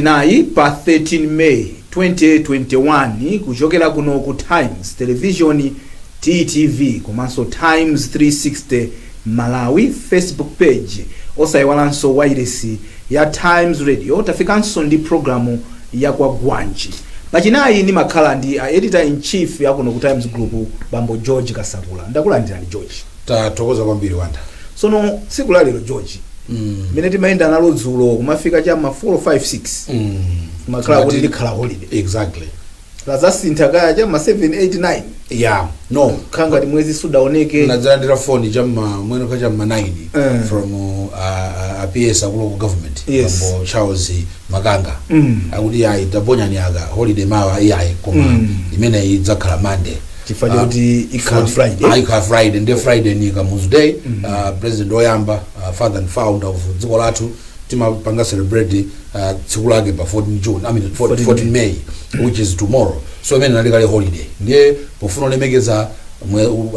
Nayi pa 13 May 2021, kuchokera kuno ku Times Television, TTV, komanso Times 360 Malawi Facebook page, osayiwalanso wailesi ya Times Radio. Tafikanso ndi programu ya Kwagwanji. Pachinayi ndimakhala ndi a editor in chief yakuno ku Times Group, bambo George Kasakula. Ndakulandirani, George. Tathokoza kwambiri, Wanda. Sono tsiku la lero, George, mmene timayenda nalo dzulo, kumafika cha ma 4 5 6, kumakhala kuti likhala holiday. Lazasintha kaya cha ma 7 8 9. Yeah, no. Khala ngati mwezi sudaoneke. Ndadzalandira foni chamma mwene ka chamma 9 from a PS aku local government, bambo Charles Makanga, akuti ayi, taponyani aka holiday mawa, iyayi, koma imeneyi idzakhala Monday. Chifukwa chakuti ikhala Friday. Ah, ikhala Friday. Ndiye Friday ni Kamuzu Day, president oyamba, father and founder of dziko lathu. Timapanga celebrate tsiku lake pa 14 June, I mean 14, 14 14 May, which is tomorrow. So imene nali kale holiday, ndiye pofuna kulemekeza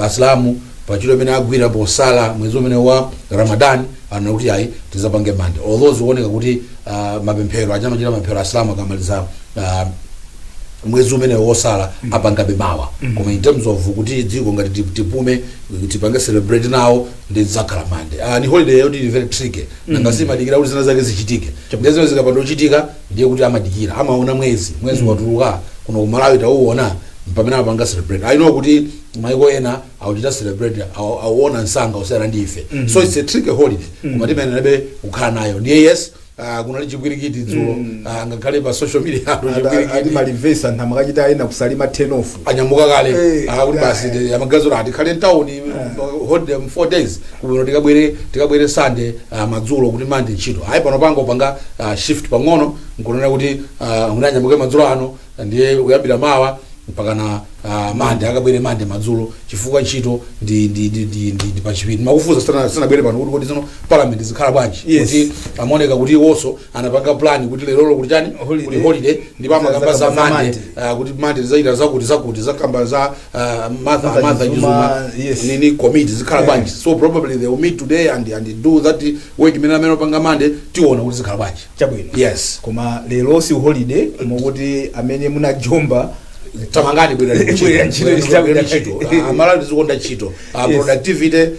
asilamu pachito imene agwira posala mwezi umene wa Ramadan, anena kuti ayi, tizapange Monday, although zikuoneka kuti mapemphero achamachita mapemphero asilamu akamaliza mwezi umene wosala apangabe mawa, koma in terms of kuti dziko ngati tipume, tipange celebrate nawo, ndi zakhala Monday. Ni holiday yoti ili very tricky. Nanga simadikira kuti zina zake zichitike? Ndiye zimene zikapanda kuchitika, ndiye kuti amadikira, amaona mwezi, mwezi watuluka kuno ku Malawi, tauona, pamene amapanga celebrate. I know kuti maiko ena akuchita celebrate, auona msanga usiyana ndi ife. So it's a tricky holiday, koma timayenerabe kukhala nayo. Ndiye yes, kunali chipwirikiti dzulo, ngakhale pa social media anthu ati chipwirikiti. Malivesa anthu amakachita ena kusalima 10 off. Anyamuka kale. Akuti basi, amagazo ati khale mtawuni holiday 4 days kuno, tikabwere Sunday madzulo, kuti Monday ntchito. Ayi, pano pango panga shift pang'ono, nkunena kuti munanyamuke madzulo ano, ndiye kuyambira mawa mpakana Mande, akabwere Mande madzulo, chifukwa ntchito ndi pachiwiri. Makufuza sanabwere pano kuti kodi zino parliament zikhala bwanji? Yes. Kuti amaoneka kuti iwonso anapanga plan kuti lerolo kuti chani? Holiday. Kuti holiday, ndipo amakamba za Zakamba za Mande, Monday. kuti Mande zizachita zakuti zakuti, zakamba za Martha Martha Martha Chizuma, Chizuma nini committee zikhala bwanji. So probably they will meet today and do that work imene amene opanga Mande. Tiona kuti zikhala bwanji. Chabwino. Yes. Koma lero si holiday, koma kuti amene munajomba, Tamangani, bwera. Bwera ntchito. Bwera ntchito. Malawi tizikonda ntchito. Productivity,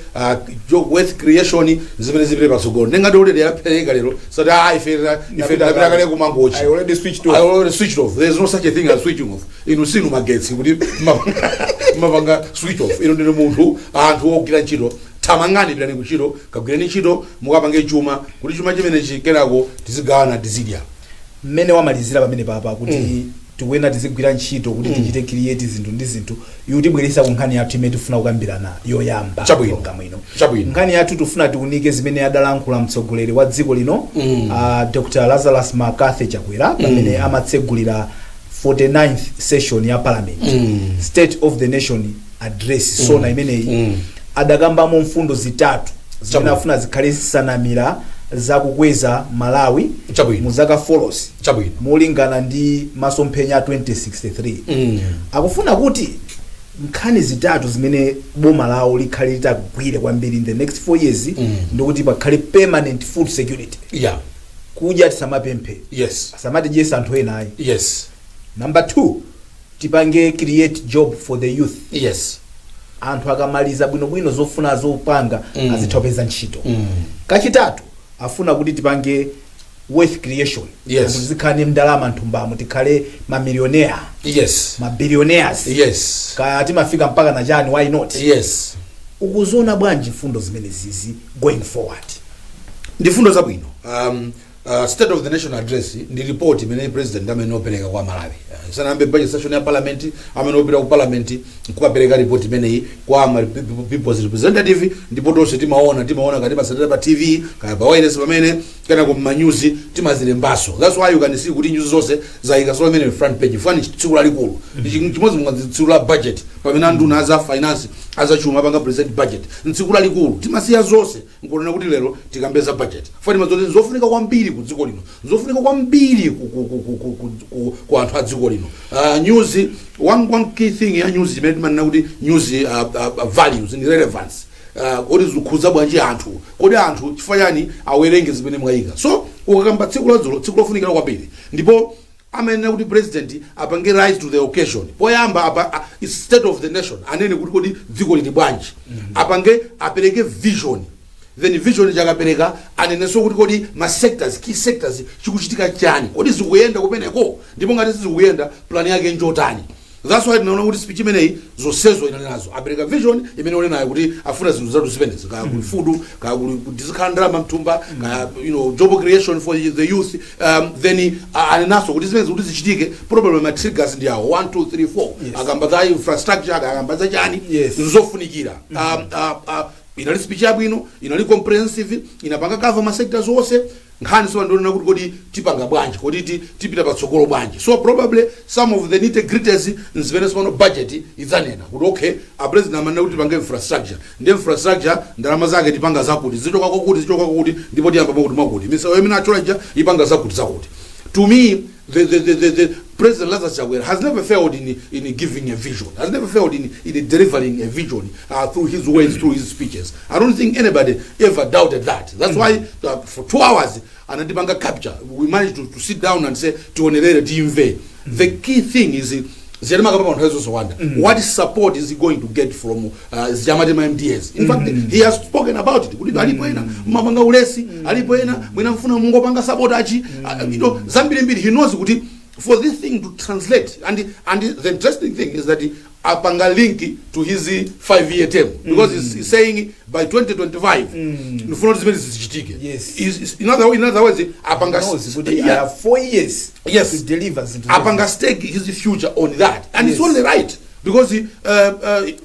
wealth creation, zimene zipite patsogolo. Ndengati holiday yapereka lero, sati ah, ife tapita kale kumangochi. I already switched off. I already switched off. There is no such a thing as switching off. Inu sinu magetsi kuti mapanga switch off. Inu ndinu munthu, anthu ogwira ntchito. Tamangani, pitani kuntchito, kagwireni ntchito, mukapange chuma, kuti chuma chimenechi kenako tizigawana, tizidya. Mmene wamalizira pamene papa kuti tikuyenera tizigwira ntchito kuti tichite create zinthu ndi zinthu, ikutibweresa ku nkhani yathu imene tifuna kukambirana yoyamba Chabwino. program ino. Chabwino. Nkhani yathu, tifuna tiunike zimene adalankhula mtsogoleri wa dziko lino, Dr Lazarus McCarthy Chakwera, pamene amatsegulira 49th session ya parliament, State of the Nation Address, SONA imeneyi. Adakambamo mfundo zitatu zimene afuna zikhale nsanamira zakukweza Malawi mu zaka 4 molingana ndi masomphenya a 2063. Akufuna kuti nkhani zitatu zimene boma lawo likhale litagwire kwambiri in the next 4 years, ndikuti pakhale permanent food security, kudya tisamapemphe, asamatidyesa anthu ena ayi. Number 2, tipange create job for the youth. Anthu akamaliza bwinobwino zofuna zopanga, azitha kupeza ntchito. Kachitatu, afuna kuti tipange wealth creation. Anthu tizikhala ndi ndalama nthumbamo, tikhale mamillionaire, mabillionaires, kaya timafika mpaka na chani, why not? Ukuziona bwanji mfundo zimene zizi going forward? Ndi fundo zabwino. State of the Nation Address ndi report imene president amene opereka kwa Malawi sanayambe budget session ya parliament, amene opita ku parliament kukapereka report imeneyi kwa people's representative. Ndipo tonse timaona kati pasatira pa TV, kaya pa wireless, pamene kana ku manyuzi timazilembaso. That's why you can see kuti news zonse zayika so imene front page fani tsiku lalikulu. Ndi chimodzi mwa tsiku la budget, pamene anduna aza finance, azachuma apanga present budget. Ntsiku lalikulu, timasiya zonse nkunena kuti lero tikambeza budget. Fani mazoti zofunika kwambiri ku dziko lino, zofunika kwambiri ku anthu a dziko lino. News, one key thing ya news imene timanena kuti news values and relevance, kodi zikhuza bwanji anthu? Kodi anthu chifukwa chani awerenge zimene mwayika? So Ukakamba tsiku la dzulo, tsiku lofunikira kwambiri, ndipo amayenera kuti president apange rise to the occasion. Poyamba apa it's state of the nation, anene kuti kodi dziko lili bwanji, apange apereke vision. Then vision chakapereka, anenenso kuti kodi ma sectors, key sectors, chikuchitika chani, kodi zikuyenda kumeneko, ndipo ngati sizikuyenda, plan yake njotani? That's why tinaona kuti speech imeneyi zonsezo inali nazo. Apereka vision imene unenayo kuti afuna zinthu zatu zimenezi, kaya kuli food, kaya kuli tizikhala ndalama mthumba, kaya job creation for the youth. Then anenaso kuti zimenezi kuti zichitike, probably ma triggers ndi awo 1 2 3 4. Akamba za infrastructure, akamba za chani, nzofunikira. Inali speech yabwino, inali comprehensive, inapanga cover ma sectors onse. Nkhani so ndionena kuti kodi tipanga bwanji, kodi tipita patsogolo bwanji? So probably some of the nitty gritties nzimene sipano budget idzanena kuti okay, a president amanena kuti tipange infrastructure, ndi infrastructure ndalama zake tipanga zakuti, zichokako kuti, zichokako kuti, ndipo tiyamba mwakuti mwakuti, misewu imene achola ija ipanga zakuti zakuti. To me, the President Lazarus Chakwera has never failed in giving a vision, has never failed in delivering a vision through his words, through his speeches. I don't think anybody ever doubted that. That's why for 2 hours, anatipanga capture, we managed to sit down and say, tionerere, timve. The key thing is, ziyalimaka pa nthawi zonse, what support is he going to get from zijamati ma MDAs? In fact, he has spoken about it kuti alipo ena mumapanga ulesi, alipo ena mwina mfuna mungopanga sabotage, zambirimbiri. He knows kuti for this thing to translate, and the interesting thing is that apanga link to his 5-year term, because he's saying by 2025 ndifuna kuti zimene zichitike. In other words, apanga Knows kuti I have 4 years to deliver zinthu. Apanga stake his future on that, and it's only right, because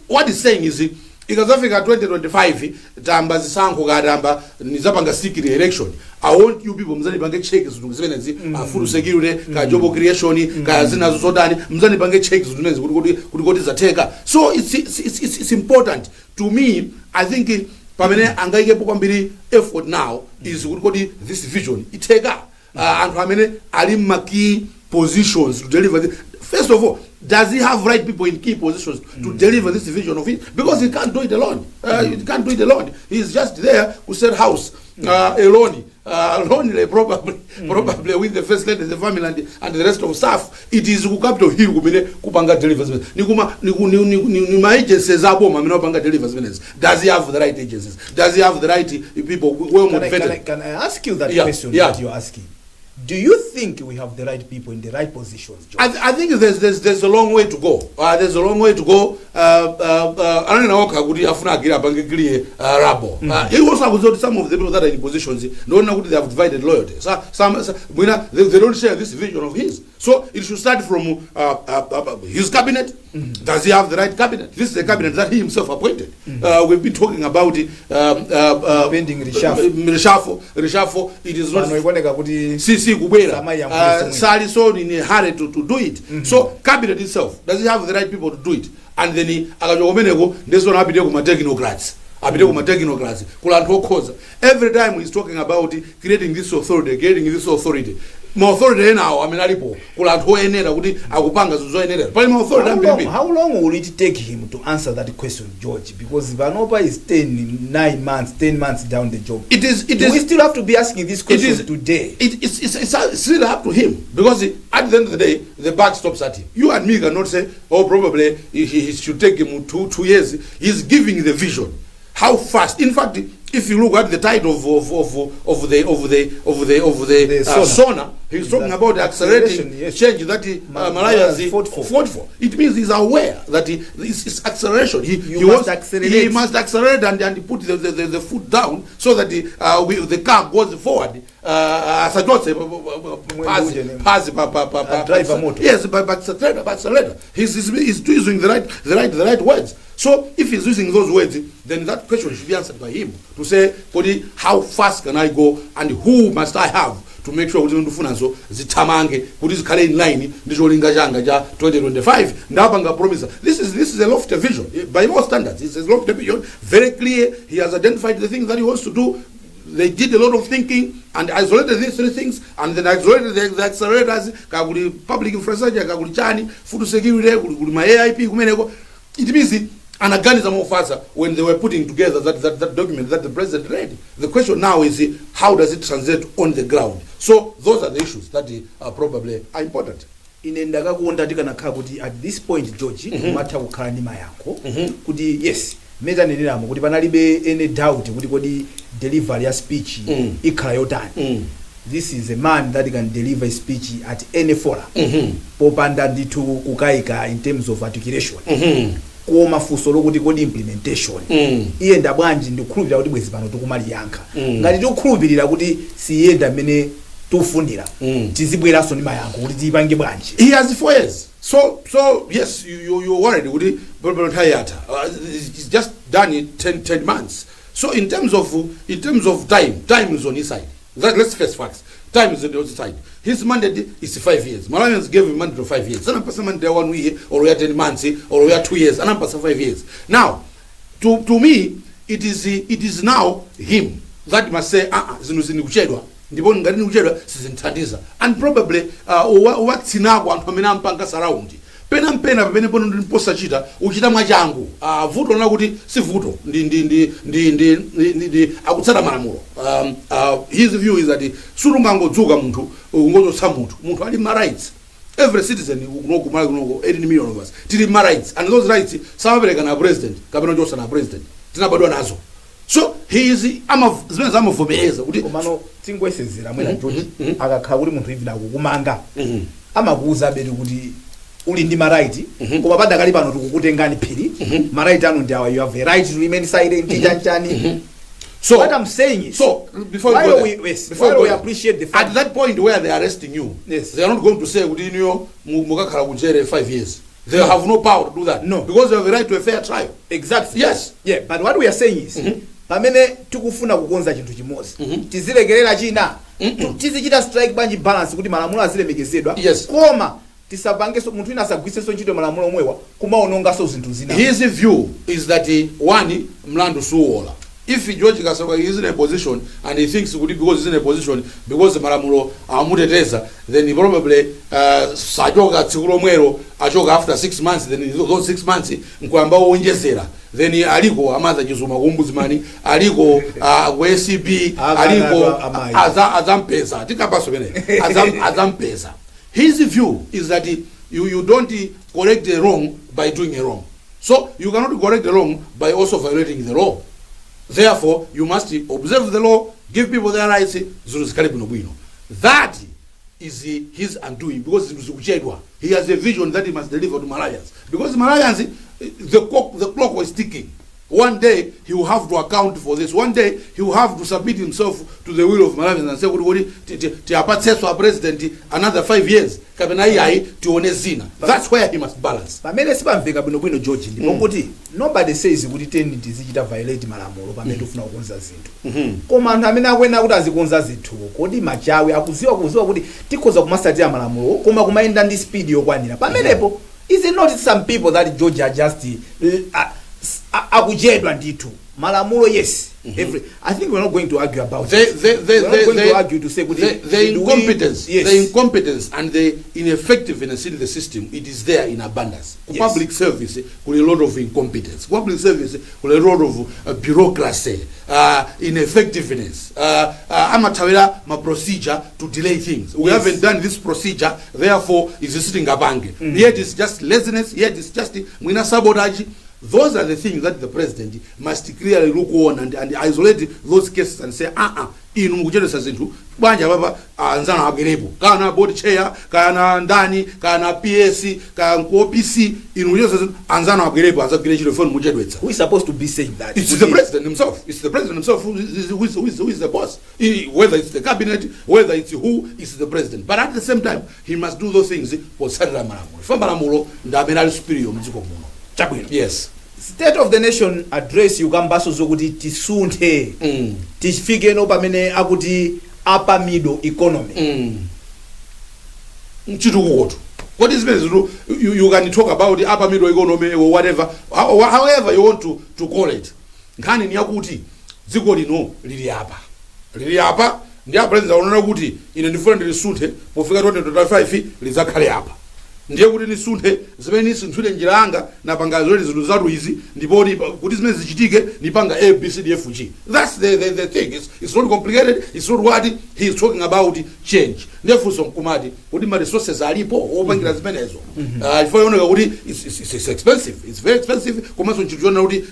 what he's saying is, ikazafika 2025, tamba zisankho, katamba nizapanga seek re-election, I want you people mzanipange check zinthu zimenezi, food security, ka job creation, ka zinazo zodani, mzanipange check zinthu zimenezi kuti zatheka. So it's important to me. I think pamene angayikepo kwambiri effort now is kuti kodi this vision itheka? Anthu amene ali ma key positions to deliver this. First of all, does he have right people in key positions to deliver this vision of his? Because he can't do it alone. He can't do it alone. He's just there ku State House alone, lonely probably with the first lady, the family and the rest of staff. It is ku Capitol Hill kumene kupanga deliver zimenezi, nikuma niku, ni, ni, ni, ni ma agencies aboma amene apanga deliver zimenezi. Does he have the right agencies? Does he have the right people well motivated? Can I ask you that Yeah, question yeah. that you're asking? Do you think we have the right people in the right positions, George? I think there's a long way to go. There's a long way to go. Ananena okha kuti afuna agire apange clear rubble. He also akudziwa kuti some of the people that are in positions, ndiona kuti they have divided loyalty. So, mwina they don't share this vision of his. So it should start from his cabinet. Does he have the right cabinet? This is a cabinet that he himself appointed. We've been talking about Pending reshuffle. Reshuffle, reshuffle. It is not Pano ikuoneka kuti si kubwera Samayi yankhulisa. Sali so in a hurry to do it. So cabinet itself, does he have the right people to do it? And then akachoka kumeneko, ndezona apite kuma technocrats, apite kuma technocrats, kula anthu okhoza. Every time he's talking about creating this authority, creating this authority, ma authority enawo amene alipo, kula anthu oyenera kuti akupanga zinthu zoyenera? Pali ma authority How long, ambirimbiri. How long will it take him to answer that question, George? Because panopa is 10, 9 months, 10 months down the job. It Do is we still have to be asking this It question today? It's really up to him, because at the end of the day, the buck stops at him. You and me cannot say, "Oh, probably he should take him 2 years." He's giving the vision. How fast? In fact, if you look at the title of the The SONA. SONA, he's talking That about accelerating acceleration, yes. change that Malawians fought for. Fought for. It means he's aware that it's acceleration. You He must wants, accelerate. He must accelerate and put the foot down so that the car goes forward. Asachotse phazi phazi pa pa pa pa Driver moto. Yes, but accelerator, but accelerator. He's using the right words. So if he's using those words, then that question should be answered by him to say, "Kodi, how fast can I go and who must I have to make sure kuti ndifunazo zithamange, kuti zikhale in line ndi cholinga changa cha 2025 ndapanga promise?" This is a lofty vision by all standards. It's a lofty vision, very clear. He has identified the things that he wants to do. They did a lot of thinking and isolated these three things, and then isolated the accelerators, kakuli public infrastructure, kakuli chani, food security, kuli ma AIP kumeneko. It means Anaganiza mofatsa when they were putting together that document that the president read. The question now is, how does it translate on the ground? So those are the issues that probably are important. Ine ndakakonda tikanakhala kuti at this point, George, umatha kukhala ndi mayankho kuti yes, mmene taneneramo kuti panalibe any doubt kuti kodi delivery ya speech ikhala yotani. This is a man that can deliver a speech at any forum popanda ndithu kukayika in terms of articulation. Koma funso lokuti kodi implementation iyenda bwanji, ndikukhulupirira kuti bwezi pano tikumaliyankha. Ngati tikukhulupirira kuti siyenda mmene tikufunira, tizibweranso ndi mayankho kuti tiyipange bwanji. He has 4 years. So yes, you're worried kuti nthawi yatha. It's just done in 10 months. So in terms of time, time is on his side. Let's face facts. Time is on the other side. His mandate is 5 years. Malawians gave him mandate of 5 years. Anampasa mandate ya one year or ya 10 months or ya 2 years. Anampasa 5 years. Now, to me, it is now him that must say, "Ah, ah, zinthu zikuchedwa, ndipo ngati ndikuchedwa sizinthandiza," and probably uwatsinako anthu amene ampanga surround pena mpena pamene pono ndiposachita uchita mwachangu. Vuto lina kuti si vuto, ndi akutsata malamulo. His view is that sutungangodzuka munthu ungochotsa munthu. Munthu ali ma rights. Every citizen kunoku Malawi kunoko, 18 million of us, tili ma rights, and those rights samapereka na president kapena kuchotsa na president, tinabadwa nazo. So he is ama zimene amavomereza kuti Komano tingoyesezera mwina, George, akakhala kuti munthu even akukumanga, amakuuza beti kuti uli ndi ma right, koma padakali pano tikukutengani phiri, ma right anu ndi awa, you have a right to remain silent, chanchani. So What I'm saying is, so before you while go there, we, yes, before you while go we there, appreciate the fact at that point where they are arresting you, they are not going to say kuti inuyo mukakhala kujere 5 years. They have no power to do that. No. Because they have a right to a fair trial. Exactly. Yes. Yeah, but what we are saying is, pamene tikufuna kukonza chinthu chimodzi, tizilekerera china? Tizichita strike bwanji balance kuti malamulo azilemekezedwa, koma tisapangenso munthu wina asagwiritsenso ntchito malamulo omwewa kumaononganso zinthu zina? His view is that one, mlandu suwola. If George Kasakula is in a position and he thinks kuti because he's in a position, because malamulo amuteteza, then he probably sachoka tsiku lomwelo, achoka after 6 months, then those 6 months nkuyamba wonjezera, then aliko a Martha Chizuma ku Ombudsman, aliko ku ACB, aliko Amayi. Azampeza tikapaso pene azampeza. His view is that you don't correct a wrong by doing a wrong. So you cannot correct the wrong by also violating the law. Therefore, you must observe the law, give people their rights, zinthu zikhale bwinobwino. That is his undoing, because zinthu zikuchedwa. He has a vision that he must deliver to Malawians, because Malawians, the clock was ticking. One day he will have to account for this. One day he will have to submit himself to the will of Malawians and say kuti kodi tiapatsenso a president another 5 years kapena iyayi, tione zina. That's where he must balance. Pamene sipamveka bwinobwino, George, ndipo kuti nobody says kuti teni tizichita violate malamulo pamene tikufuna kukonza zinthu. Koma anthu amene akuyenera kuti azikonza zinthuwo, kodi machawi akuziwa kuziwa kuti tikhoza kumasatira malamulo koma kumayenda ndi speed yokwanira pamenepo? Is it not some people that, George, are just akuchedwa ndithu? Malamulo, yes, every, I think we're not going to argue about it. The, We're not the, going the, to argue to say kuti the should we- incompetence, the incompetence and the ineffectiveness in the system, it is there in abundance. Ku public service kuli a lot of incompetence. Ku public service kuli a lot of bureaucracy, ineffectiveness, amathawira ma procedure to delay things. We haven't done this procedure, therefore is sitting abange. Yet it's just laziness, yet it's just mwina sabotage. Those are the things that the president must clearly look on and isolate those cases and say, "Ah, ah, inu mukuchedwesa zinthu bwanja papa, anzana abwerepo, kana board chair, kana ndani, kana PS, kana ku OPC, inu mukuchedwesa zinthu, anzana abwerepo azagwire ntchito, foni muchedwetsa." Who is supposed to be saying that? It's the president himself. It's the president himself who is the boss. Whether it's the cabinet, whether it's who, it's the president. But at the same time, he must do those things potsatira malamulo. Fa malamulo ndi amene ali superior mdziko muno. Chabwino. Yes. State of the Nation Address yukambaso zokuti tisunthe, tifikeno pamene akuti upper middle economy. Mchitukukoto. Kodi zimene zitu you can talk about the upper middle economy or whatever, however you want to call it. Nkhani ni yakuti dziko lino lili apa. Lili apa ndi a president aonera kuti ine ndifuna ndilisunthe pofika 2025 lidzakhale apa. Ndiye kuti nisunthe zimene nisinthire njira yanga, napanga zoti zinthu zatu izi, ndipo kuti zimene zichitike nipanga A, B, C, D, F, G. That's the thing. It's not complicated. It's not what he is talking about, change. Ndiye funso nkumati, kuti ma resources alipo opangira zimenezo? Chifukwa ioneka kuti it's expensive, it's very expensive, komanso nchinthu chonena kuti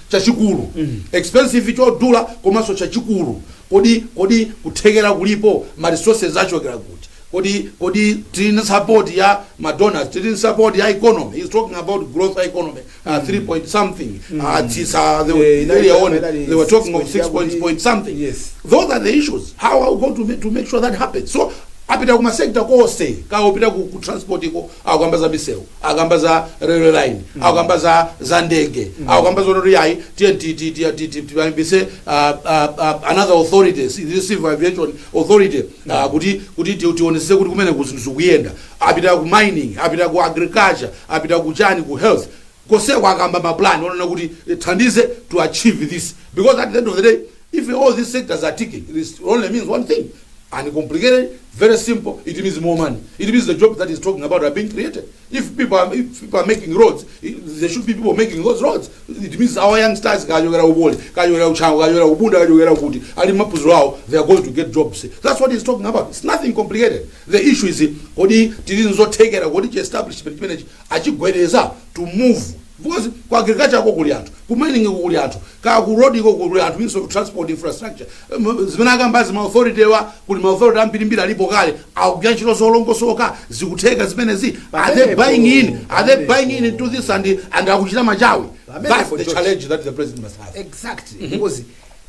chachikulu, expensive, chodula komanso chachikulu. Kodi kuthekera kulipo? Ma resources achokera kuti? Kodi tili na support ya ma donors? Tili na support ya economy? He's talking about growth economy, 3 point something. They, earlier on they were talking of 6 point something. Those are the issues. How are we going to make sure that happens? So apita kuma sector konse, kaopita ku transport iko, akukamba za misewu, akukamba za railway line, akukamba za ndege, akukamba zonoti ayi, tiye tiyambise another authority, this civil aviation authority, kuti tionesese kuti kumene ku zinthu zikuyenda. Apita ku mining, apita ku agriculture, apita ku chani, ku health, koseko akamba maplan onena kuti thandize to achieve this, because at the end of the day, if all these sectors are ticking, this only means one thing, uncomplicated, very simple: it means more money. It means the jobs that he's talking about are being created. If people are making roads, there should be people making those roads. It means our youngsters, kachokera ku Poly, kachokera kuchango, kachokera kubunda, kachokera kuti, ali maphunziro awo, they are going to get jobs. That's what he's talking about. It's nothing complicated. The issue is, kodi tili nzothekera? Kodi chi establishment chimenechi achigwereza to move? Because ku agriculture ko kuli anthu, ku mining ko kuli anthu, ka ku road ko kuli anthu, Ministry of Transport, Infrastructure. Zimene akambazi, ma authority wa, kuli ma authority ambirimbiri alipo kale akugwira ntchito zolongosoka. Zikutheka zimenezi? Are they buying in? Are they buying in into this and akuchita machawi? That's the challenge that the president must have. Exactly, because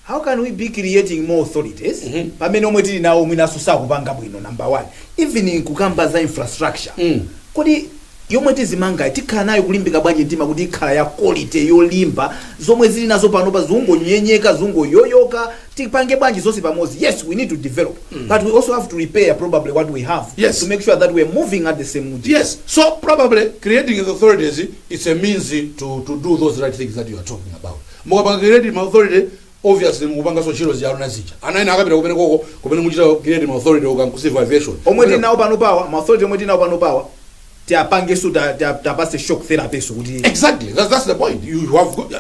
how can we be creating more authorities pamene omwe tili nawo mwinaso sakupanga bwino? Number one, even kukamba za infrastructure, kodi yomwe tizimanga tikhala nayo kulimbika bwanji mtima kuti ikhala ya quality, yolimba? Zomwe zili nazo panopa zungonyenyeka, zungoyoyoka. Tipange bwanji zonse pamodzi? Yes, we need to develop, but we also have to repair probably what we have to make sure that we're moving at the same Yes, so probably creating the authorities is a means to do those right things that you are talking about. Mukapanga creating authority, obviously mukupanganso ntchito ziyalo zija. Ana ena akapita kumene koko kumene muchita creating authority uka ku civil aviation. Omwe tili nawo pano pawa, ma authority omwe tili nawo pano pawa, tiapangenso, tapase shock therapy so kuti Exactly, that's the point. You have got,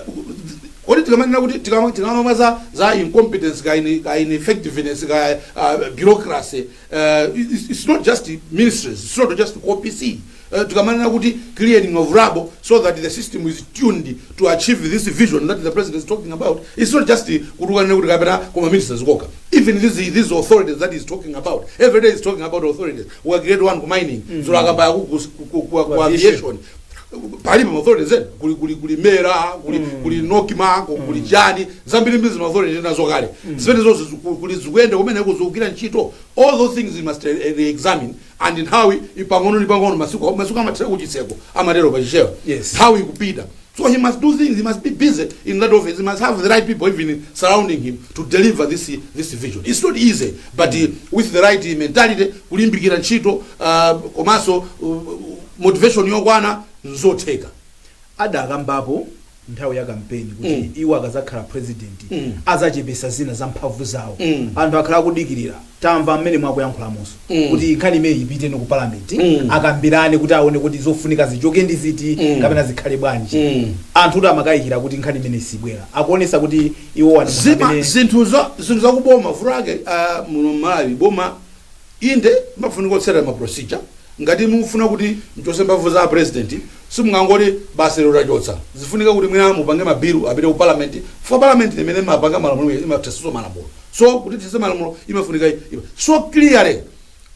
kodi tikamanena kuti tikamama za incompetence ka ineffectiveness ka bureaucracy, it's not just ministries, it's not just OPC. Tikamanena kuti clearing of rubble so that the system is tuned to achieve this vision that the president is talking about, it's not just kuti ukanene kuti kapena kuma ministers koka. Even these authorities that he's talking about every day, he's talking about authorities. We create one ku mining, so akamba ku aviation, palipo authorities ena, kuli MERA, kuli NOCMA, kuli chani, zambirimbiri zima authorities nazo kale zimene zonse kuli zikuyenda kumene kuzikugwira ntchito. All those things you must re-examine, and nthawi ipang'ono ndi pang'ono, masiku amathera kuchitseko, amatero pachichewa. Nthawi ikupita, so he must do things. He must be busy in that office. He must have the right people even surrounding him to deliver this vision. It's not easy, but with the right mentality, kulimbikira ntchito, komanso motivation yokwana, nzotheka. Adakambapo nthawi ya kampeni kuti iwo akazakhala president azachepesa zina za mphamvu zawo. Anthu akhala akudikirira. Tamva mmene mwakuyankhulamonso kuti nkhani imene ipite ku parliament, akambirane kuti aone kuti zofunika zichoke ndi ziti kapena zikhale bwanji. Anthu kuti amakayikira kuti nkhani imene isibwera, akuonesa kuti iwo wani munthu Zima zinthu zakuboma vulake muno Malawi, boma inde mafunika kutsatira ma procedure. Ngati mufuna kuti mchose mphamvu za president, simungangoti basi lero tachotsa. Zifunika kuti mwina mupange mabilu, apite ku parliament, for parliament imene mapanga malamulo, imathesaso malamulo. So kuti these malamulo imafunika so clearly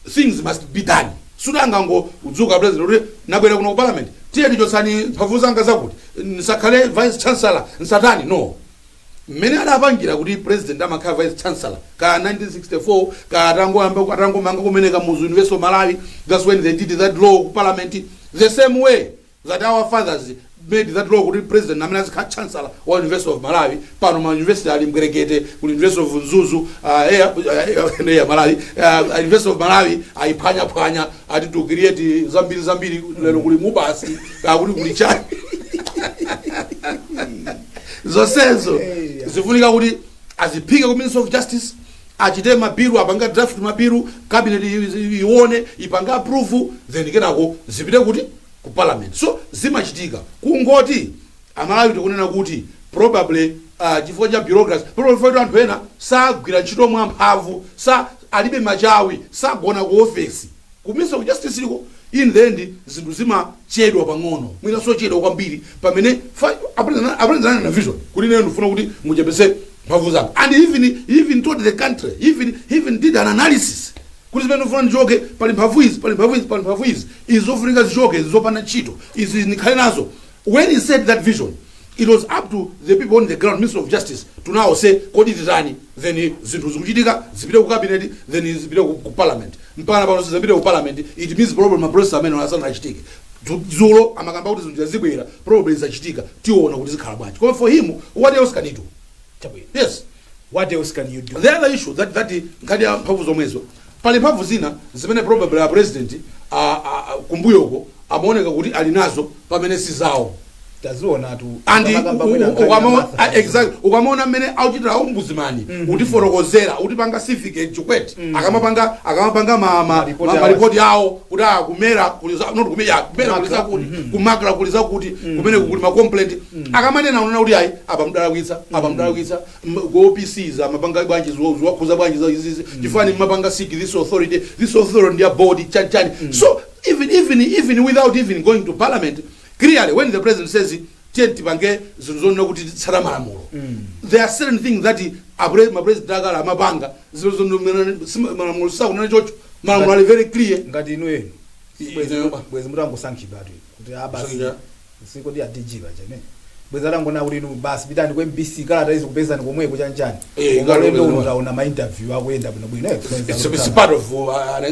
things must be done. Sudangango udzuka president kuti nabwera kuno ku parliament, tiye tichotsani mphamvu zanga zakuti nsakhale vice chancellor, nsatani. No, mmene adapangira kuti president amakhala vice chancellor ka 1964 ka atangoyamba, atangomanga kumene Kamuzu University of Malawi, that's when they did that law ku parliament. The same way that our fathers made that law kuti president amene azikhala chancellor wa University of Malawi. Pano ma university ali mbwerekete. Kuli University of Mzuzu, ya Malawi, University of Malawi ayiphwanyaphwanya, ati to create zambiri zambiri. Lero kuli MUBAS, kuti kuli chani, zonsezo zifunika kuti aziphike ku Ministry of Justice. Achite mabilu, apanga draft mabilu, cabinet ione, ipanga approve, then kenako zipite kuti? Ku parliament. So zimachitika. Kungoti Amalawi tikunena kuti probably chifukwa cha bureaucracy, probably chifukwa anthu ena sagwira ntchito mwamphamvu, sa alibe machawi, sagona ku ofesi ku Ministry of Justice liko, in the end zinthu zimachedwa pang'ono, mwina sochedwa kwambiri, pamene apulezana na vision kuti ine ndifuna kuti muchepese mphamvu zanga, and even told the country, even did an analysis kuti zimene ndifuna ndichoke, pali mphamvu izi, pali mphamvu izi, pali mphamvu izi, izi zofunika zichoke, izi zopanda ntchito, izi ndikhale nazo. When he said that vision, it was up to the people on the ground, Minister of Justice, to now say, "Kodi titani?" Then zinthu zikuchitika, zipite ku cabinet, then zipite ku parliament. Mpaka pano zipite ku parliament. It means probably ma process amene asanachitike. Dzulo amakamba kuti zinthu zibwera, probably zachitika, tiona kuti zikhala bwanji. Koma for him, what else can he do? Chabwino. Yes. What else can you do? The other issue that nkhani ya mphamvu zomwezo, pali mphamvu zina zimene probably a president kumbuyoko amaoneka kuti ali nazo pamene si zawo. Tazionatu. And Amakamba mwina nkhani ya Martha. Exactly, ukamaona mmene auchitira ombudsman, utifotokozera, utipanga civic educate, akamapanga Maripoti awo. Maripoti awo kuti a kumera kuliza, not kumera, kumera kuliza MACRA. kuti ku MACRA kuliza kuti kumene kuli ma complaint, akamanena unena kuti ayi, apa mdalakwitsa, apa mdalakwitsa, ku OPC amapanga bwanji, ziwakhuza bwanji za izizi, chifani mapanga seek this authority, this authority ndi ya board, chani chani. So even without even going to parliament, clearly when the president says tiye tipange zinthu zonena kuti titsata malamulo, there are certain things that ma president akale amapanga zinthu malamulo sakunena chocho. Malamulo ali very clear. Ngati inuyo, Ineyo. Bwezi mutangosankhidwa atu kuti a basi. Kusankhidwa. Sikodi a DG pachene bwezi atangona kuti inu basi pitani ku MBC, kalata izi kupezani komweko, chanchani. Ngati ulendo kupezani. uno taona ma interview akuyenda bwinobwino. It's part of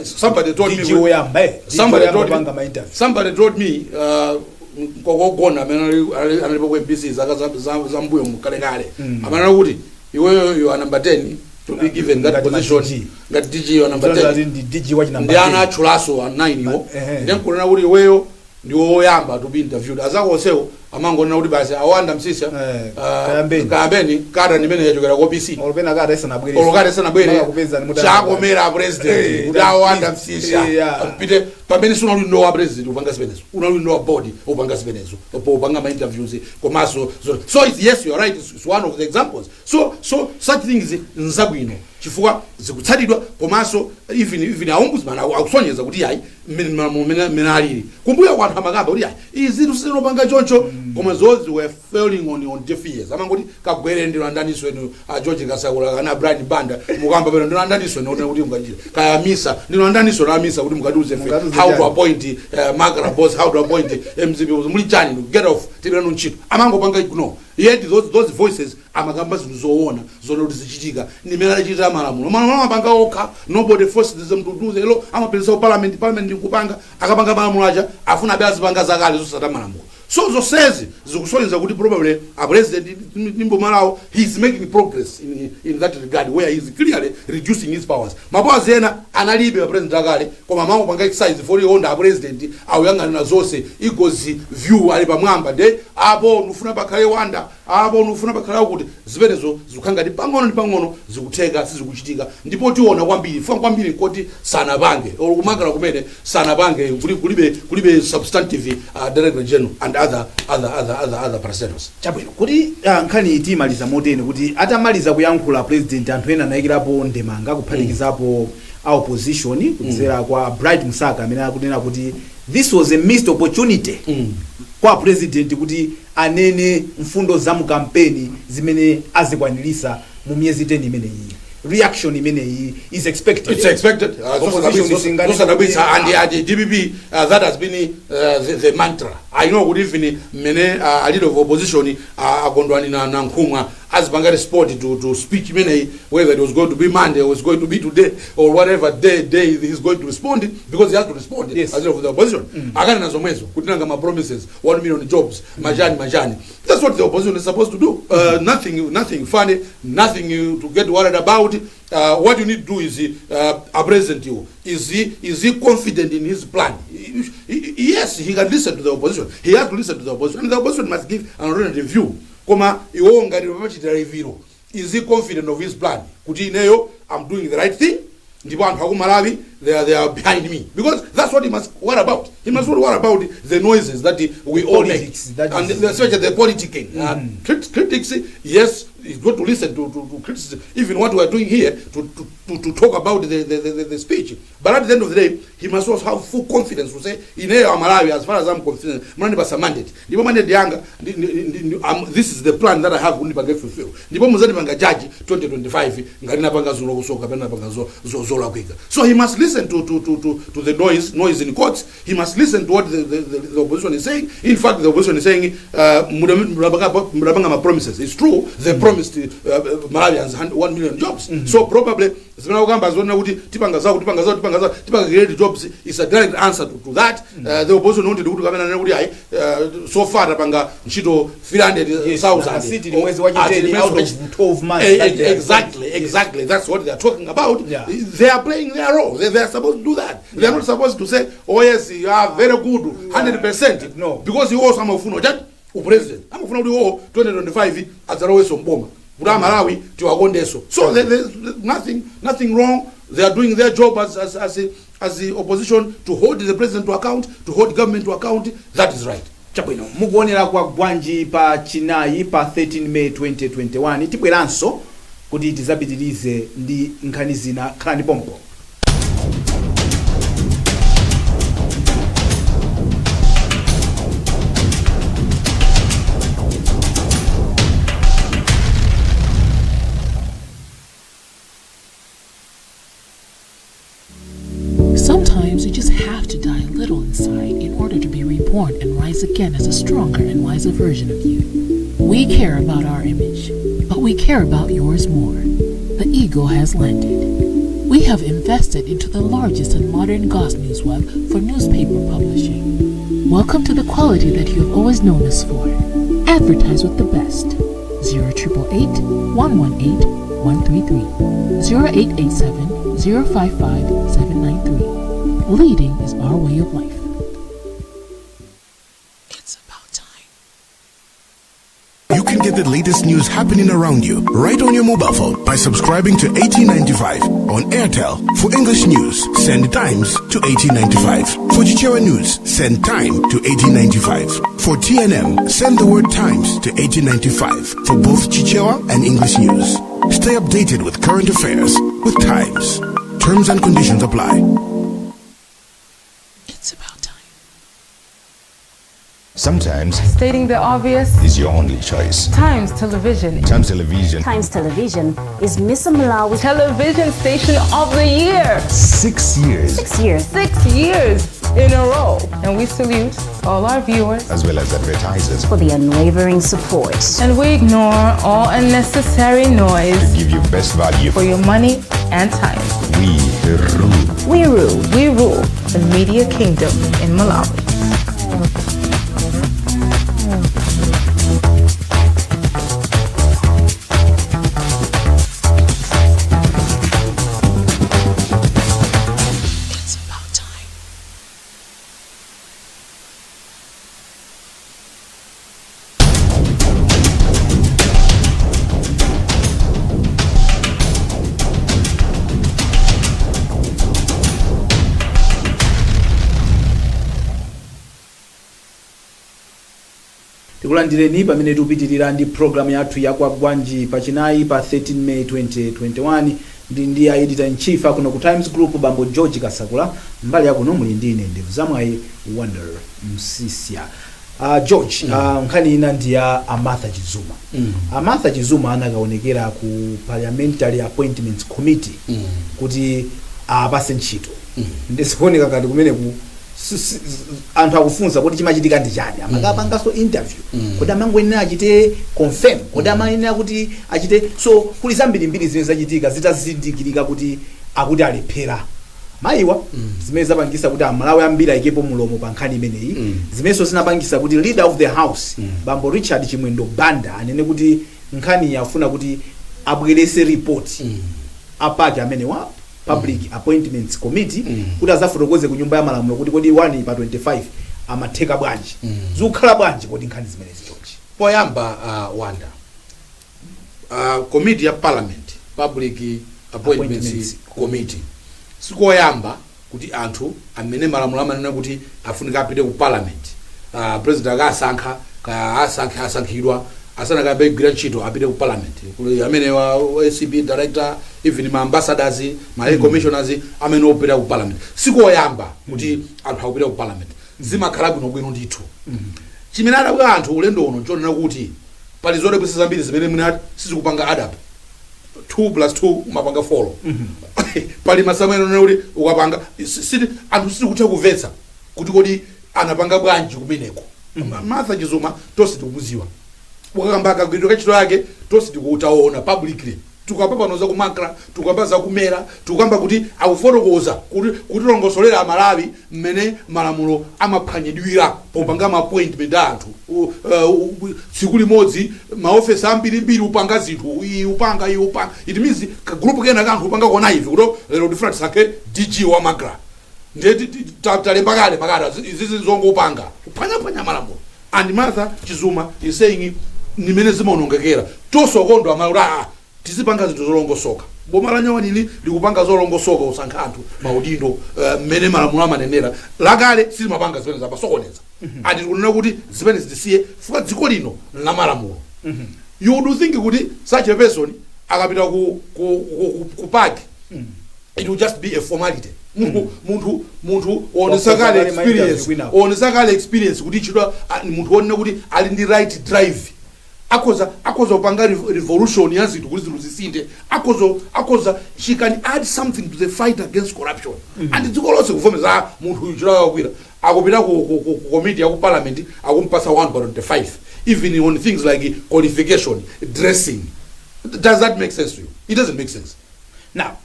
somebody told me DG woyamba, DG somebody woyamba told me panga ma interview. Somebody told me, nkokogona amene analipo ku MBC zaka za mbuyo mkalekale, amanena kuti iweyo, you are number 10 to be given that Ngati ma position. DG. Ngati DG, you are number 10. Ndi DG wachi Ndi number ana 10. atchulaso a 9 iwo. Ehe. Ndi nkunena kuti iweyo ndi woyamba to be interviewed. Azako onsewo amangonena kuti basi, awanda Msisa, kayambeni. Kayambeni kata ndimene yachokera ku OPC. Olopena kata isanabwere. Olokati sanabwere. Kupezani Chakomera president kuti awanda Msisa pite, pamene sunali ndo wa president upanga zimenezo, unali ndo wa board upanga zimenezo, po upanga ma interviews komanso so it's, yes, you are right, it's one of the examples. So such things nzabwino chifukwa zikutsatidwa, komanso even a ombudsman akusonyeza kuti ayi, mmene alili kumbuyo kwanthu amakamba kuti ayi, izi sizinopanga choncho, koma those were falling on deaf ears. Amangoti kagwere ndilo andaniso enu, a George Kasakula kana Brian Banda, mukamba pano ndilo andaniso enu kuti mukachita kaya misa ndilo andaniso la misa kuti mukatiuze fe Mukatiuze how to chani. appoint MACRA boss, how to appoint MCP, muli chani? Get off, tibiranu ntchito. Amangopanga ignore, yet those voices amakamba zinthu zoona zone kuti zichitika. Ndimene adachitira malamulo. Malamulo amapanga okha, nobody forces them to do the law. Amapelesa ku parliament, parliament ndikupanga. Akapanga malamulo aja, afuna abe azipanga zakale zosata malamulo. So zonsezi zikusonyeza kuti probably a president nimbo malawo, he is making progress in that regard, where he is clearly reducing his powers. Ma powers ena analibe a president akale, koma amangopanga exercise for iwo a president akuyang'anira zonse, eagle's view, ali pamwamba, nde apo ndifuna pakhale wanda, apo ndifuna pakhale kuti zimenezo zikukhala ngati pang'ono ndi pang'ono zikutheka, sizikuchitika. Ndipo tiona kwambiri funa kwambiri nkoti sanapange or ku MACRA kumene sanapange, kulibe substantive director general and other parastatals. Chabwino, kuti nkhani timaliza moteni kuti atamaliza kuyankhula president, anthu ena anayikirapo ndemanga, kuphatikizapo a opposition kudzera kwa Bright Msaka amene akunena kuti this was a missed opportunity kwa president kuti anene mfundo za mu kampeni zimene azikwanirisa mu miyezi 10 imeneyi. Reaction imeneyi is expected. It's expected. Opposition isingane Zosadabwitsa. kuti- And the DPP, that has been the mantra. I know kuti even mmene a leader of opposition akondwani na Nkhumwa azipanga respond to speech imeneyi, whether it was going to be Monday or it's going to be today or whatever day he's going to respond, because he has to respond as leader of the opposition, akanena zomwezo kuti nanga ma promises, 1 million jobs, majani majani. That's what the opposition is supposed to do. Nothing funny, nothing to get worried about. What you need to do is, a president, you is he confident in his plan? Yes, he can listen to the opposition. He has to listen to the opposition, and the opposition must give an alternative view. Koma iwo ngati pamachitira review, is he confident of his plan kuti ineyo I'm doing the right thing, ndipo anthu aku Malawi, they are behind me, because that's what he must worry about. He must not worry about the noises that we all make Politics, that and is- especially the politicking. Critics, yes, it's good to listen to criticism, even what we are doing here, to talk about the speech. But at the end of the day, he must also have full confidence to say, ineyo Amalawi, as far as I'm concerned, munandipasa mandate, ndipo mandate yanga this is the plan that I have kuti ndipange fulfill, ndipo muzandipanga judge 2025 ngati napanga zolongosoka kapena napanga zolakwika. So he must listen to the noise in courts. He must listen to what the opposition is saying. In fact, the opposition is saying, mudapanga ma promises. It's true, they promised Malawians 1 million jobs. So probably zimene akukamba zoona kuti tipanga zawo, tipanga zawo, tipanga zawo, tipanga create jobs is a direct answer to that. The opposition wanted kuti kapena nene kuti ayi, so far tapanga ntchito 300,000. Yes, na city ni mwezi wa chi-10 out of 12 months that they are- Exactly. Yes. Exactly, that's what they are talking about. They are playing their role. They are supposed to do that. They are not supposed to say, "Oh yes, you are very good, 100%." No. Because he also amafuna chati upresident, amafuna kuti iwo 2025 adzalowenso mboma kuti Amalawi tiwakondenso. So there, nothing wrong. They are doing their job as the opposition to hold the president to account, to hold government to account. That is right. Chabwino, mukuonera Kwa Gwanji pa Chinayi pa 13 May 2021. Tibweranso kuti tizapitirize ndi nkhani zina. Khalani pompo. Sometimes you just have to die a little inside in order to be reborn and rise again as a stronger and wiser version of you. We care about our image, but we care about yours more. The eagle has landed. We have invested into the largest and modern Goss News web for newspaper publishing. Welcome to the quality that you have always known us for. Advertise with the best. 0888 118 133, 0887 055 793. Leading is our way of life. It's about time. You can get the latest news happening around you right on your mobile phone by subscribing to 1895 on Airtel. For English news, send Times to 1895. For Chichewa news, send Time to 1895. For TNM, send the word Times to 1895 for both Chichewa and English news. Stay updated with current affairs with Times. Terms and conditions apply. It's about time. Sometimes Stating the obvious, is your only choice. Times Television. Times Television. Times Television is Mr. Malawi's Television Station of the Year. 6 years. 6 years. 6 years in a row. And we salute all our viewers. As well as advertisers. For the unwavering support. And we ignore all unnecessary noise. To give you best value for your money and time. We rule. We rule. We rule the media kingdom in Malawi. It's about time. Tikulandireni pamene tikupitirira ndi programu yathu ya Kwagwanji pachinayi pa 13 May 2021. Ndi a editor in chief akuno ku Times Group, bambo George Kasakula. Mbali yakuno muli ndi ine, ndevu zamwayi Wonder Msisia. George, nkhani ina ndi ya Amartha Chizuma. Amartha Chizuma anakaonekera ku Parliamentary Appointments Committee kuti apase ntchito. Ndizikuoneka ngati kumeneku anthu akufunsa kuti chimachitika ndi chani. Amakapanganso interview? Kodi amangoyenera achite confirm? Kodi amayenera kuti achite? So kuli zambirimbiri zimene zachitika zitazindikirika kuti akuti alephera mayiwa, zimene zapangisa kuti Amalawi ambiri ayikepo mulomo pa nkhani imeneyi, zimenso zinapangisa kuti leader of the house, bambo Richard Chimwendo Banda, anene kuti nkhani yafuna kuti abwerese report apake amene wa Public Appointments Committee kuti azafotokoze ku Nyumba ya Malamulo kuti kodi 1 pa 25 amatheka bwanji, zikukhala bwanji, kodi nkhani zimenezi, George? Poyamba, wanda, committee ya parliament, Public Appointments Appointments Committee. Sikoyamba kuti anthu amene malamulo amanena kuti afunika apite ku parliament, president akasankha, ka asankhe, asankhidwa, asanakayambe kugwira ntchito apite ku parliament. Kuli amene wa ACB director, even ma ambassadors, ma high commissioners amene opita ku parliament. Sikoyamba kuti anthu akupita ku parliament, zimakhala bwinobwino ndithu. Chimene adabwa anthu ulendo uno nchonena kuti pali zodabwitsa zambiri zimene mwina sizikupanga add up. 2 plus 2 umapanga 4. Pali masamu ena kuti ukapanga anthu sitikutha kumvetsa kuti kodi anapanga bwanji kumeneko. Martha Chizuma tonse tikumuziwa, ukakamba kagwiridwe ka ntchito yake tonse tikutaona publicly. Tikukamba pano za ku MACRA, tikukamba za ku MERA, tikukamba kuti akufotokoza kuti kutilongosolera Amalawi mmene malamulo amaphwanyidwira popanga ma appointment a anthu. Tsiku limodzi maofesi ambirimbiri upanga zinthu, iyi upanga, iyi upanga. It means ka group kena ka anthu upanga kona ivi kuti lero tifuna tisankhe DG wa MACRA, ndiye talemba kale makata izizi zongopanga kuphwanyaphwanya malamulo. And Martha Chizuma is saying nimene zimaonongekera tosokondwa amalawi kuti tizipanga zinthu zolongosoka. Boma la nyawanili likupanga zolongosoka kusankha anthu maudindo mmene malamulo amanenera. Lakale silimapanga zimene zapasokoneza. Ati tikunena kuti zimene zitisiye fuka dziko lino la malamulo. You would think kuti such a person akapita ku park, it will just be a formality. Munthu onesa kale Wakoza kale ma interview experience kwinako. Onesa kale experience kuti chidwa munthu onena kuti ali ndi right drive, akhoza kupanga revolution ya zinthu kuti zinthu zisinthe. Akhoza, she can add something to the fight against corruption. And dziko lonse kuvomeza, munthu uyu chidwa akakwira akupita ku committee ya ku parliament, akumpasa 1 pa 25, even on things like qualification, dressing. Does that make sense to you? It doesn't make sense. Now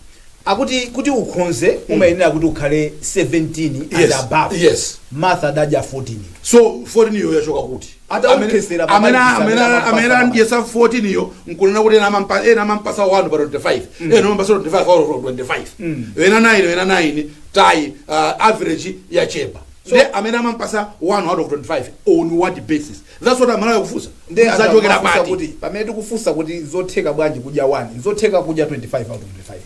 akuti kuti ukhonze umayenera kuti ukhale 17 and above. Martha adadya 14. So 14 iyo yachoka kuti? Atawonkhesera Amene pa amene amene amene amampasa. andiyesa 14 iyo nkunena kuti ena amampasa 1 pa 25, ena amampasa 25 out of 25, ena 9, ena 9 tayi, average yachepa. Nde amene amampasa 1 out of 25, on what basis? That's what Amalawi kufunsa. Nde Zachokera amafunsa pati? kuti pamene tikufunsa kuti zotheka bwanji kudya 1, zotheka kudya 25 out of 25?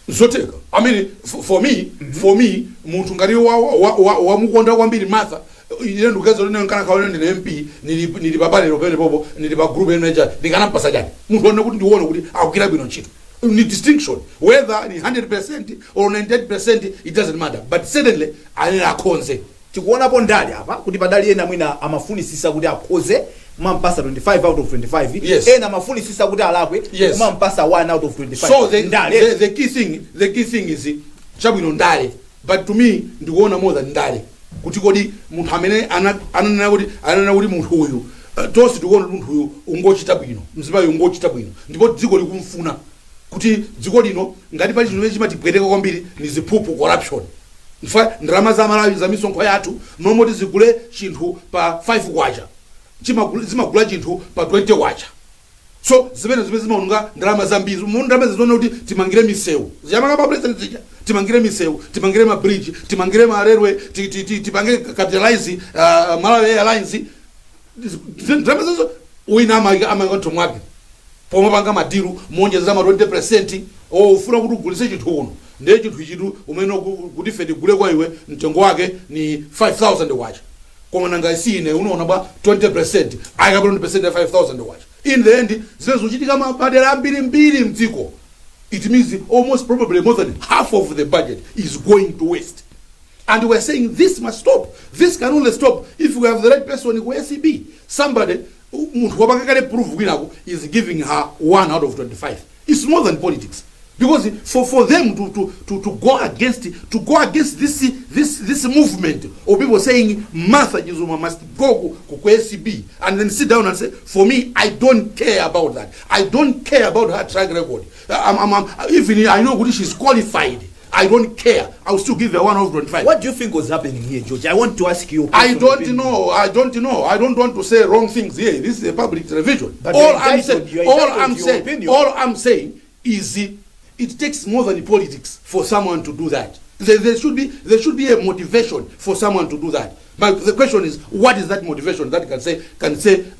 Zotheka. I mean, for me, munthu ngati wamukonda kwambiri Martha, ine ndikuganiza kuti nkana kaone ndine MP, nili pa panel pene popo, nili pa group manager, ndikanampasa chani munthu one kuti ndione kuti akugwira bwino ntchito? Ni distinction, whether ni 100% or 98%, it doesn't matter, but certainly anene akhonze. Tikuonapo ndale apa kuti padali ena mwina amafunisisa kuti akhoze, kumampasa 25 out of 25. Ena amafunisisa kuti alakwe, kumampasa 1 out of 25. So Ndale. the key thing is, chabwino ndale, but to me ndikuona more than ndale kuti kodi munthu amene ananena kuti munthu uyu, tonse tikuona kuti munthu uyu ungochita bwino, mzimayi ungochita bwino, ndipo dziko likumfuna, kuti dziko lino ngati pali chinthu chimene chimatipweteka kwambiri ni ziphuphu, corruption. Mfa ndalama za Malawi za misonkho yathu, momwe zigule chinthu pa 5 kwacha, zimagula chinthu pa 20 kwacha. So zimene zimaononga ndalama zambiri mu ndalama zizoona kuti timangire misewu ziyamaka pa president zija, timangire misewu, timangire ma bridge, timangire ma railway, tipange capitalize Malawi Airlines. Ndalama zazo wina amayika mthu mwake pomwe panga ma deal monjezera ma 20%. O ufuna kuti ugulise chinthu kuno, ndiye chinthu ichitu umene kuti ife tigule kwa iwe mtengo wake ni 5000 kwacha, koma nanga isine unaona bwa 20%, ayika 20% ya 5000 kwacha. In the end zimene zikuchitika madera ambirimbiri mdziko, it means almost probably more than half of the budget is going to waste. And we're saying this must stop. This can only stop if we have the right person ku ACB, somebody munthu wapanga kale prove kwinako is giving her 1 out of 25. It's more than politics, because for them to go against this movement of people saying Martha Chizuma must go ku ACB, and then sit down and say, "For me, I don't care about that. I don't care about her track record. Even I know kuti she's qualified, I don't care. I'll still give her 1 out of 25." What do you think was happening here, George? I want to ask you. I Personal don't opinion. know. I don't know. I don't want to say wrong things here. This is a public television. But All you're I'm entitled- saying, you're all entitled I'm to your saying, opinion. all I'm saying is it takes more than politics for someone to do that. There should be a motivation for someone to do that. The question is, what is that motivation that can say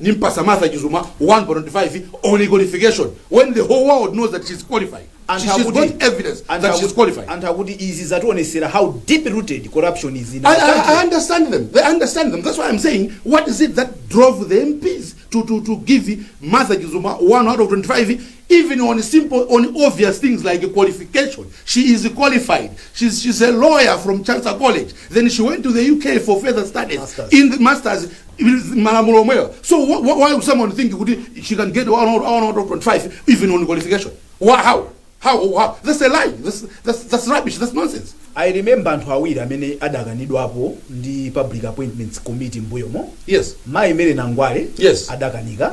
nimpasa Martha Chizuma 1.5 on qualification when the whole world knows that she's qualified? She's got evidence that she's qualified. Anthu akuti izi zationesera how deep rooted corruption is in our I country. Understand them. They understand them. That's why I'm saying, what is it that drove the MPs to give Martha Chizuma 1 out of 25, even on simple, on obvious things like qualification? She is qualified. She's a lawyer from Chancellor College. Then she went to the UK for further studies. Masters. In the masters, malamulo omwewa. So why would someone think kuti she can get 1 out of 25 even on qualification? Why, how? How? How? That's a lie. That's rubbish. That's nonsense. I remember anthu awiri amene adakanidwapo ndi Public Appointments Committee mbuyomo. Mayi Mary Nangwale adakanika.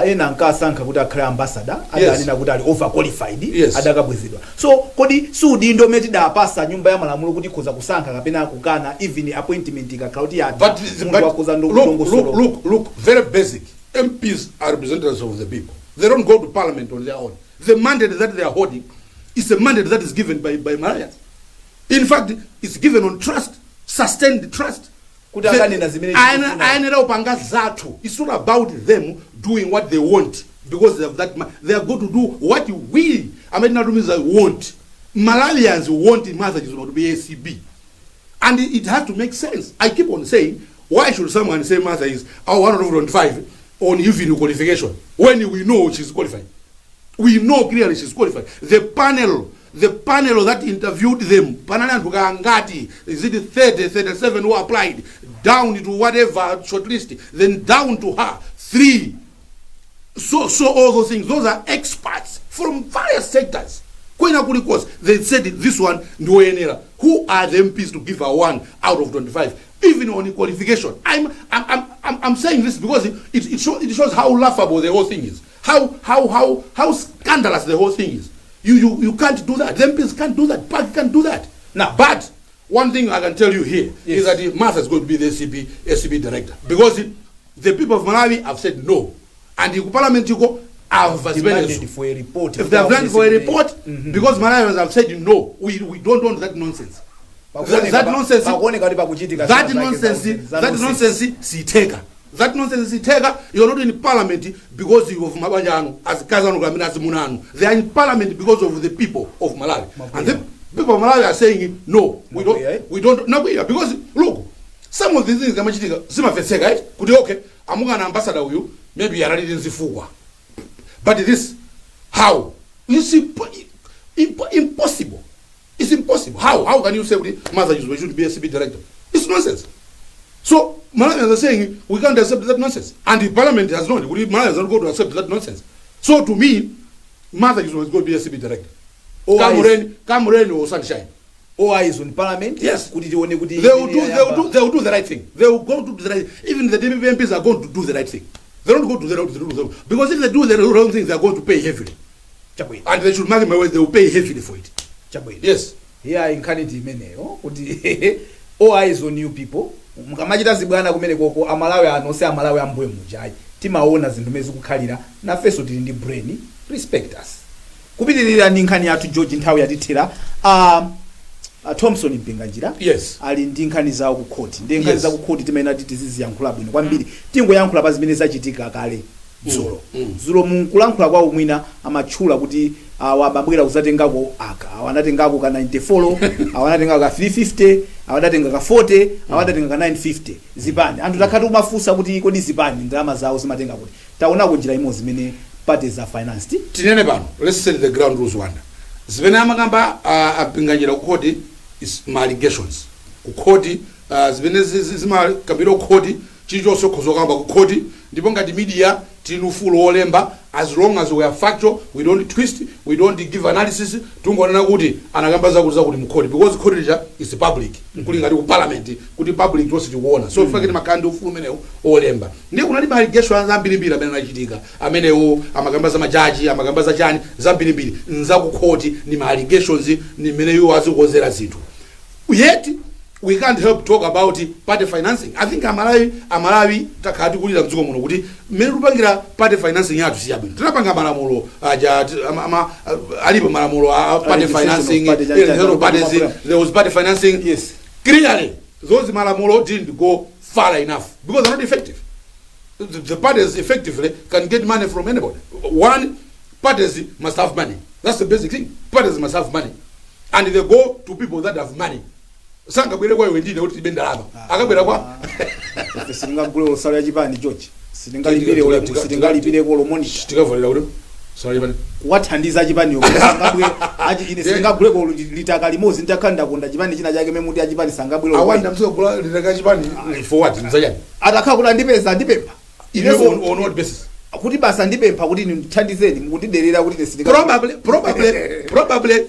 Ena ankasankha kuti akhale ambassador, adanena kuti ali overqualified, adakabwezedwa. So kodi si udindo umene tidapasa Nyumba ya Malamulo kuti ikhoza kusankha kapena kukana, even appointment ikakhala kuti yatha, munthu akhoza But look, ndongosolo? Look, look, look, very basic. MPs are representatives of the people. They don't go to parliament on their own. The mandate that they are holding is a mandate that is given by Malawians. In fact, it's given on trust, sustained trust. Kuti akanena zimene tikufuna. Ayenera kupanga zathu. It's not about them doing what they want because they have that they are going to do what we amene tinatumiza want. Malawians want Martha Chizuma to be ACB, and it has to make sense. I keep on saying, why should someone say Martha is our 125 on even qualification when we know she's qualified? We know clearly she's qualified. The panel that interviewed them, panali anthu kangati, is it 30, 37 who applied, down to whatever shortlist, then down to her, three. So all those things, those are experts from various sectors. Kwena kulikonse, they said this one ndiwoyenera. Who are the MPs to give her 1 out of 25, even on qualification? I'm saying this because it shows how laughable the whole thing is, how scandalous the whole thing is. You can't do that. The MPs can't do that. PAC can't do that. Now- But one thing I can tell you here is that Martha is going to be the ACB director because the people of Malawi have said no, and the parliament iko have Demanded for a report. If they have planned for a report, because Malawians have said no, we don't want that nonsense. That nonsense, Pakuoneka kuti pakuchitika that zina zake nonsense, za that nonsense siteka. That nonsense siteka. You're not in parliament because you of mabanja anu, azikazi anu kapena azimuna anu. They are in parliament because of the people of Malawi, and the people of Malawi are saying no, we don't. Nakwiya, eh? We don't nakwiya because, look, some of these things zamachitika zimamvetseka, right? Kuti okay, amukana ambassador uyu, maybe analili nzifukwa, but this, how? It's impossible. It's impossible. How can you say kuti Martha Chizuma should be a ACB director? It's nonsense. So Malawians are saying we can't accept that nonsense, and the parliament has not. Malawians are not going to accept that nonsense. So to me, Martha Chizuma is going to be a ACB director, Oh, come rain, come rain or sunshine. All eyes on parliament. Yes. Kuti tione kuti They will do the right thing. They will go to do the right. Even the DPP MPs are going to do the right thing. They don't go to the wrong, because if they do the wrong thing, they are going to pay heavily. Chabwino. And they should mark my words, they will pay heavily for it. Chabwino. Yes. Yeah, nkhani ndi imeneyo kuti all eyes on you people. Mukamachita zibwana kumene koko, Amalawi ano si Amalawi ambuye mujayi. Timaona zinthu mene zikukhalira, nafenso tili ndi brain. Respect us. Kupitirira ndi nkhani yathu, George, nthawi yatithera. Thompson Mpinganjira ali ndi nkhani zawo ku khoti. Ndi nkhani za ku khoti timene ati tiziziyankhula bwino kwambiri. Tingoyankhula pa zimene zachitika kale dzulo. Dzulo munkulankhula kwawo mwina amatchula kuti awa amabwera kuzatengako aka, awa anatengako ka 94, awa anatengako ka 350, awa adatenga ka 40, awa adatenga ka 950. Zipani, anthu takhati umafunsa kuti kodi zipani ndalama zawo zimatenga kuti? Taonako njira imodzi imene parties are financed. Tinene pano, let's set the ground rules. Wanda zimene amakamba aMpinganjira ku khoti is ma allegations ku khoti. Zimene zimakambidwa ku khoti, chilichonse ukhoza kukamba ku khoti, ndipo ngati media tili ufulu wolemba as long as we are factual. We don't twist, we don't give analysis. Tungonena kuti anakamba zakuti zakuti mu khoti because khoti lija is public, kuli ngati ku parliament kuti public tonse tikuona. So mm. Timakhala ndi ufulu umenewu olemba. Ndiye kunali ma allegations ambirimbiri amene anachitika, amenewo amakamba za majaji, amakamba za chani, zambirimbiri nzakukhoti, ni ma allegations, ni mmene iwo azikonzera zinthu. Yet we can't help talk about party financing. I think Amalawi takhala tikulira mdziko muno kuti mmene tikupangira party financing yathu siyabwino. Tinapanga malamulo aja alipo malamulo a party Legislation of financing, party eh, parties, there was party financing. Clearly Those malamulo didn't go far enough because they're not effective. The parties effectively can get money from anybody. One, parties must have money. That's the basic thing. Parties must have money, and they go to people that have money. Sangabwere kwa iwe ndine kuti tibe ndalama, akabwera kwa Ife sitingagule nsalu ya chipani, George, sitingalipire, sitingalipireko lomonita. Tikavalira kuti sorry bani. Kuwathandiza achipaniwo sangabwere achi ine singaguleko litaka limodzi nditakhala ndakonda chipani china chake memuti achipani sangabwere. Awanda mzogula litaka chipani for what? Mzachani? Atakhala kuti andipeza, andipempha. Ine on what basis? Kuti basa andipempha kuti ndithandizeni, mukundiderera kuti ine sitinga Probably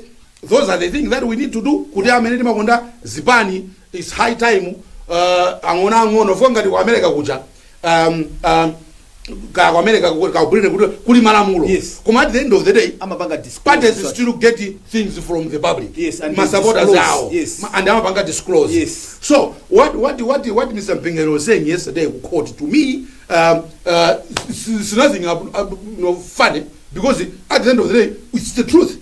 those are the things that we need to do kuti amene timakonda zipani, it's high time ang'ono ang'ono fo ngati ku America kuja, ka ku America, ka ku Britain kuti kuli malamulo. Koma at the end of the day amapanga disclose. Parties still get things from the public. Yes, and ma they supporters disclose, awo. And amapanga disclose. So what Mr. Mpinganjira was saying yesterday ku court, to me, it's nothing funny, because at the end of the day it's the truth.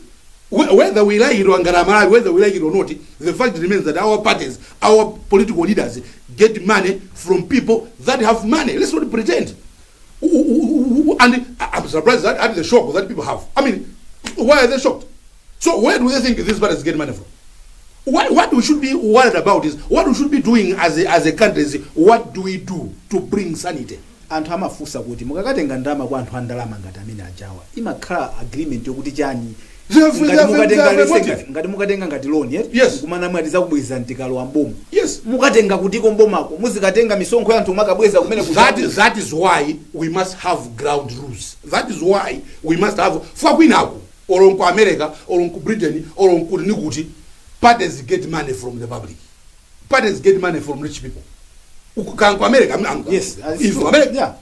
Whether we like it or Ngaramara, whether we like it or not, the fact remains that our parties, our political leaders get money from people that have money. Let's not pretend. And I'm surprised at the shock that people have. I mean, why are they shocked? So where do they think these parties get money from? What we should be worried about is what we should be doing as a country is what do we do to bring sanity? Anthu amafunsa kuti mukakatenga ndalama kwa anthu a ndalama ngati amene ajawa, imakhala agreement yokuti chani? They Ngati have a mukatenga motive. Ngati mukatenga ngati loan, eh? Yes. Kumana mwati zakubweza ntikalowa mboma. Yes. Mukatenga kutiko mbomako? Muzikatenga misonkho ya anthu makabweza kumene kuja? That is why we must have ground rules. That is why we must have for kwinaku or ku America or ku Britain or kuti ni kuti parties get money from the public. Parties get money from rich people. Ku America, Yes, it's if true. America,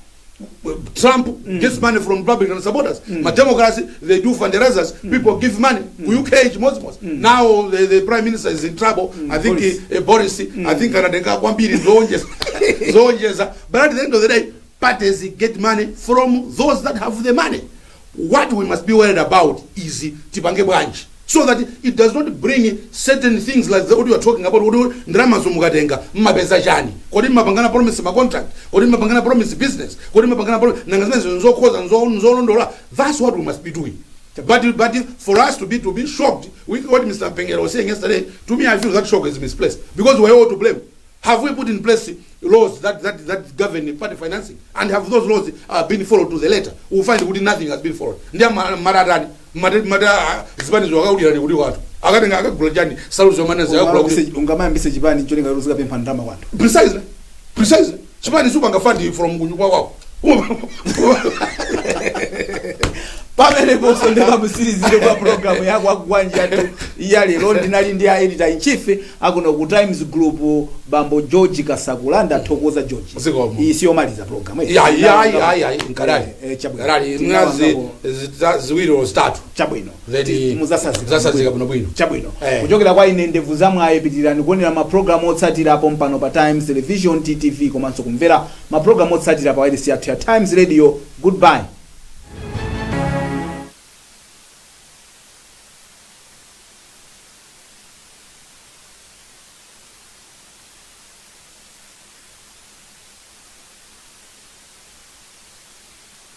Trump gets money from Republican supporters. Ma Democrats, they do fundraisers. People give money. Ku UK, chimodzimodzi. Now the prime minister is in trouble. I think Boris. Boris, I think anatenga kwambiri zonjeza. Zonjeza. But at the end of the day, parties get money from those that have the money. What we must be worried about is tipange bwanji so that it does not bring certain things like what you are talking about, kuti ndalama zomukatenga mmapeza chani? Kodi mmapangana promise ma contract? Kodi mmapangana promise business? Kodi mmapangana promise nanga zimene nzokhoza nzolondola? That's what we must be doing. But for us to be shocked with what Mr. Mpinganjira was saying yesterday, to me, I feel that shock is misplaced because we're all to blame. Have we put in place laws that govern party financing? And have those laws been followed to the letter? We'll find that nothing has been followed. Ndiye maratani mata zipani zowakaulirani kuti watu akatenga akagula chani salu zomane zakagula kuti Ungamayambise chipani cholinga kuti uzikapempha ndalama kwanthu? Precisely. Chipani supanga fund from kunyumba kwako. Pameneponso ndipamusirizire kwa programu yako Kwagwanji yathu ya lero. Ndinali ndi a editor in chief akuno ku Times Group, bambo George Kasakula. Ndathokoza, George. Zikomo. Iyi siyomaliza programu. Ya, nkadali. Chabwino. Nkadali mnazi ziwiri or zitatu. Chabwino. Then Muzasazika. Zasazika bwinobwino. Chabwino. Eh. Kuchokera kwa ine ndevu zamwayi, pitirani kuonera mapulogalamu otsatirapo mpano pa Times Television, TTV, komanso kumvera mapulogalamu otsatira pa wireless yathu ya Times Radio. Goodbye.